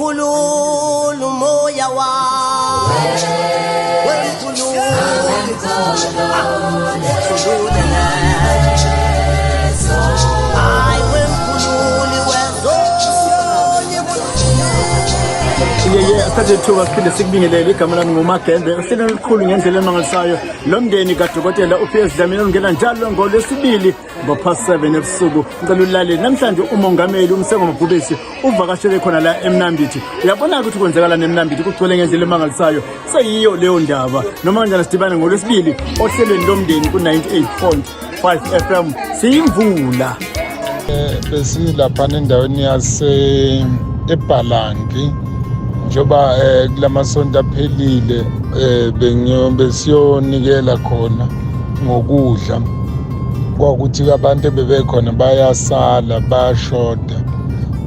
Wemkhulula umoya wami, wemkhulule, mkhulule, hayi, wemkhululi wezoni. Yeye, asithathe ithuba siphinde sikubingelele. Igama lami nguMagembe. Uhlelo olukhulu ngendlela emangalisayo lo mndeni kadokotela uPS Dlamini ongena njalo ngolwesibili ngo-past 7 ebusuku. Ngicela ulalele. Namhlanje umongameli uMsengwa Mabhubesi uvakashele khona la eMnambithi. Uyabona ukuthi kwenzekalani eMnambithi? Kugcwele ngendlela emangalisayo. Seyiyo leyo ndaba. Noma kanjani, sidibane ngolwesibili ohlelweni lomndeni ku-98.5 FM. Siyimvula. Besilaphana endaweni yase eBhalangi njengoba kulamasonto aphelile, besiyonikela khona ngokudla. Kwakuthi abantu ebebekhona bayasala, bayashoda.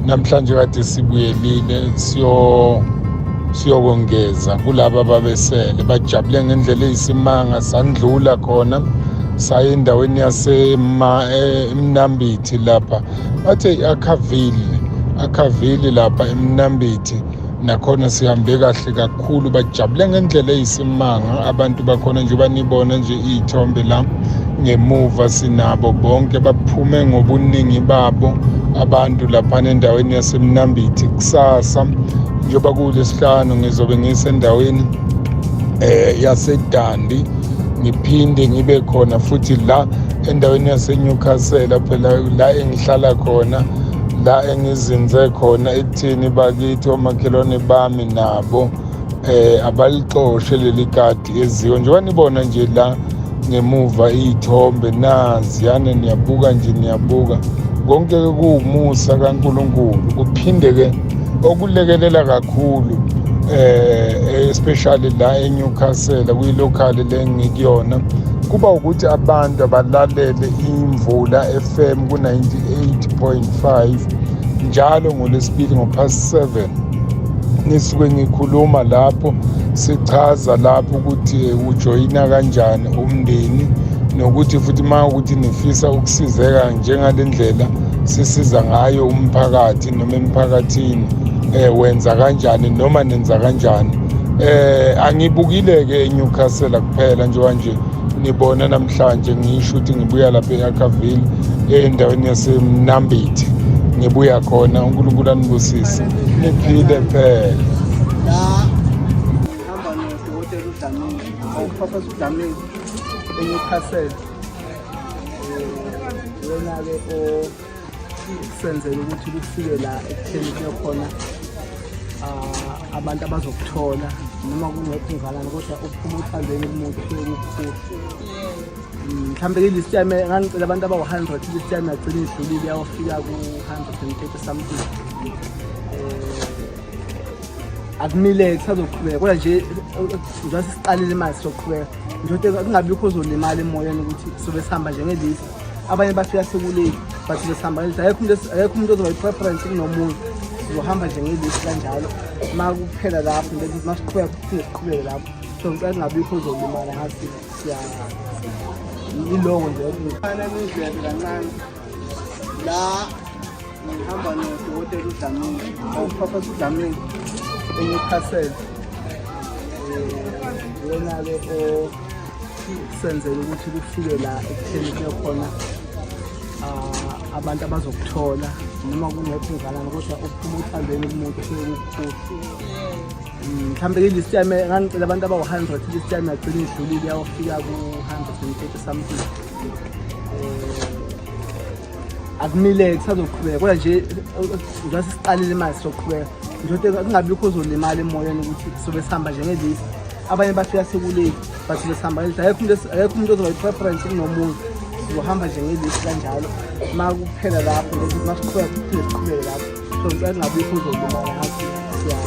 Namhlanje kade sibuyelile siyokongeza kulaba ababesele. Bajabule ngendlela eyisimanga. Sandlula khona, saya endaweni yaseMnambithi lapha bathe i-Akhaville, Akhaville lapha eMnambithi. Nakhona sihambe kahle kakhulu, bajabule ngendlela eyisimanga abantu bakhona. Njengoba nibona nje iy'thombe la ngemuva, sinabo bonke, baphume ngobuningi babo abantu laphana endaweni yaseMnambithi. Kusasa njengoba kulesihlanu ngizobe ngisendaweni yaseDandi, ngiphinde ngibe khona futhi la endaweni yaseNewcastle, phela la engihlala khona, la engizinze khona, ekuthini bakithi omakhelwane bami nabo abalixoshe leli kati eziko. Njengoba nibona nje la ngemuva iy'thombe naziyane, niyabuka nje, niyabuka konke. Kuwumusa kaNkulunkulu, kuphinde-ke okulekelela kakhulu, especially la eNewcastle kuyi-local le ngikuyona, kuba ukuthi abantu abalalele Imvula FM ku-98.5 njalo ngolwesibili ngo-past 7. Ngisuke ngikhuluma lapho, sichaza lapho ukuthi ujoyina kanjani umndeni, nokuthi futhi uma ukuthi nifisa ukusizeka njengale ndlela sisiza ngayo umphakathi noma emphakathini, wenza kanjani noma nenza kanjani. Angibukile ke eNewcastle kuphela, njengoba nje nibona namhlanje ngisho ukuthi ngibuya lapha eAkaville endaweni yaseMnambithi, ngibuya khona. UNkulunkulu anibusise, niphile phela. La ngihamba nodokotela uDlamini, uProfessor uDlamini eNewcastle. Wena-ke osenzela ukuthi kufike la ekutheni kuyokhona abantu abazokuthola, noma kungekho mzalwane, kodwa ukuphuma othandweni kumuntu kusuke kukukhulu. Mhlawumbe i-list yami ngangicela abantu abawu-100, i-list yami yagcina idlulile yawafika ku-130 something. Akumile, kusazoqhubeka, kodwa nje njengoba sesiqalile manje sizoqhubeka nje, kungabikho ozolimala emoyeni ukuthi sobe sihamba nje nge-list. Abanye bafika seku-late, but besihamba nge-list. Akekho umuntu ozoba i-preference kunomunye. Sizohamba nje nge-list kanjalo. Uma kuphela lapho nje, uma siqhubeka kuphinde siqhubeke lapho. So ngicela kungabikho ozolimala, ngathi siya iloko nje. Nizwebe kancane. La ngihamba nodokotela uDlamini, uProfessor uDlamini eNewcastle. Wena-ke osenzela ukuthi kufike la ekutheni kuyokhona abantu abazokuthola, noma kungekho mzalwane, kodwa ukuphuma othandweni kumuntu kusuke kukukhulu. Mhlawumbe i-list yami ngangicela abantu abawu-100, i-list yami yagcina idlulile yawafika ku-130 something. Akumile, kusazoqhubeka, kodwa nje njengoba sesiqalile manje sizoqhubeka nje, kungabikho ozolimala emoyeni ukuthi sobe sihamba nje nge-list. Abanye bafika seku-late, but besihamba nge-list. Akekho umuntu ozoba i-preference kunomunye. Sizohamba nje nge-list kanjalo. Uma kuphela lapho nje, uma siqhubeka kuphinde siqhubeke lapho. So ngicela kungabikho ozolimala, ngathi siya